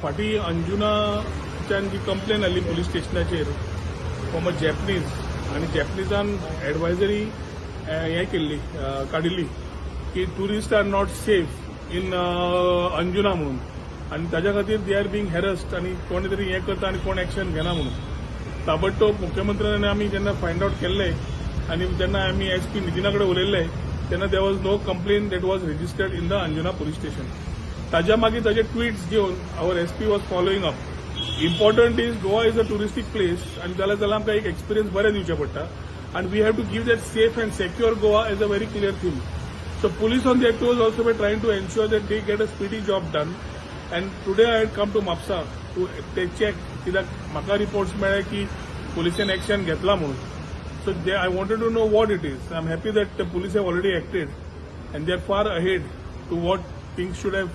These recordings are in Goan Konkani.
फाटीं अंजुनाच्यान जी कंप्लेन आयली पुलीस स्टेशनाचेर फ्रॉम अ जॅपनीज आनी जॅपनीजान एडवायजरी हें केल्ली, काडिल्ली की tourist are not safe in Anjuna म्हणून आनी ताज्या खातीर they are being harassed आनी कोणी तरी हें करता आनी कोण एक्शन घेना म्हणून. ताबडतोब मुख्यमंत्र्यांनी आमी जेन्ना फायंड आवट केल्ले आनी जेन्ना आमी एसपी नितीना कडेन उलयल्ले तेन्ना there was no complaint that was registered in the Anjuna police station. ताज्या मागीर ताजे ट्विट्स घेवन our SP was following up. Important is, Goa is a touristic place आनी जाल्यार जाल्यार आमकां एक एक्सपिरियन्स बरें दिवचें पडटा आनी we have to give that safe and secure Goa as a very clear theme. So police on their toes also were trying to ensure that they get a speedy job done. And today I had come to Mapsa to they check कित्याक म्हाका रिपोर्ट्स मेळ्ळे की पुलिसेन एक्शन घेतला म्हणून. So I wanted to know what it is. I am happy that the police have already acted and they are far ahead to what things should have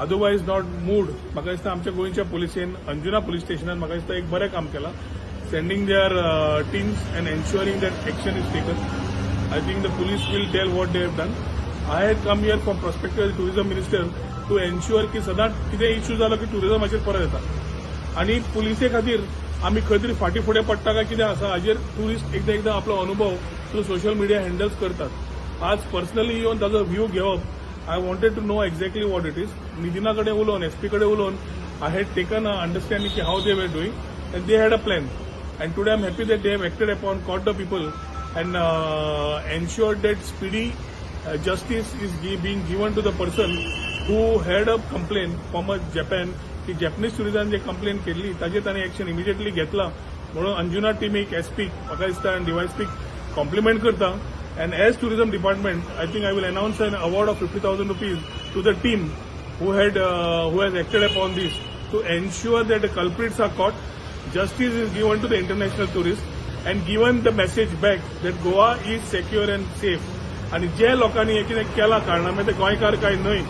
otherwise not moved. म्हाका दिसता आमच्या गोंयच्या पुलिसेन अंजुना पुलीस स्टेशनान म्हाका दिसता एक बरें काम केलां, sending their teams and ensuring that action is taken. I think the police will tell what they have done. I had come here from perspective as tourism minister to ensure की सदांच कितें इश्यू जालो की टुरिझमाचेर परत येता आनी पुलिसे खातीर आमी खंय तरी फाटीं फुडें पडटा काय कितें आसा हाजेर टुरिस्ट एकदां एकदां आपलो अनुभव थ्रू सोशल मिडिया हँडल्स करतात. आज पर्सनली येवन ताजो व्यू घेवप, I wanted to know exactly what it is. नितीना कडेन उलोवन, एसपी कडेन उलोवन I had taken a understanding की how they were doing and they had a plan, and today I am happy that they have acted upon, caught the people and ensured that speedy justice is being given to the person who had a complaint from a Japan, की जॅपनीज टुरिझान जे कंप्लेन केल्ली ताजेर तांणी एक्शन इमिजिएटली घेतला म्हणून अंजुना टिमीक, एसपीक म्हाका दिसता आनी डीवायएसपीक कॉम्प्लिमेंट करता. And as tourism department, I think I will announce an award of ₹50,000 to the team who has acted upon this to ensure that the culprits are caught, justice is given to the international tourists and given the message back that Goa is secure and safe. आणि जे लोकांनी हे कितें केलां कारणामे ते गोंयकार काय न्हय,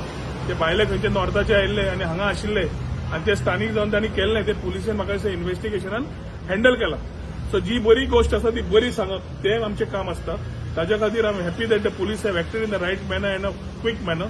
ते भायले खंयचे नॉर्थाचे आयिल्ले आनी हांगा आशिल्ले आनी ते स्थानीक जावन तांणी केल्लें ते पुलिसेन म्हाका दिसता इन्व्हेस्टिगेशनान हँडल केलां. सो जी बरी गोश्ट आसा ती बरी सांगप तें आमचें काम आसता. ताच्या खातीर I am happy that the police have acted in the right manner and a quick manner.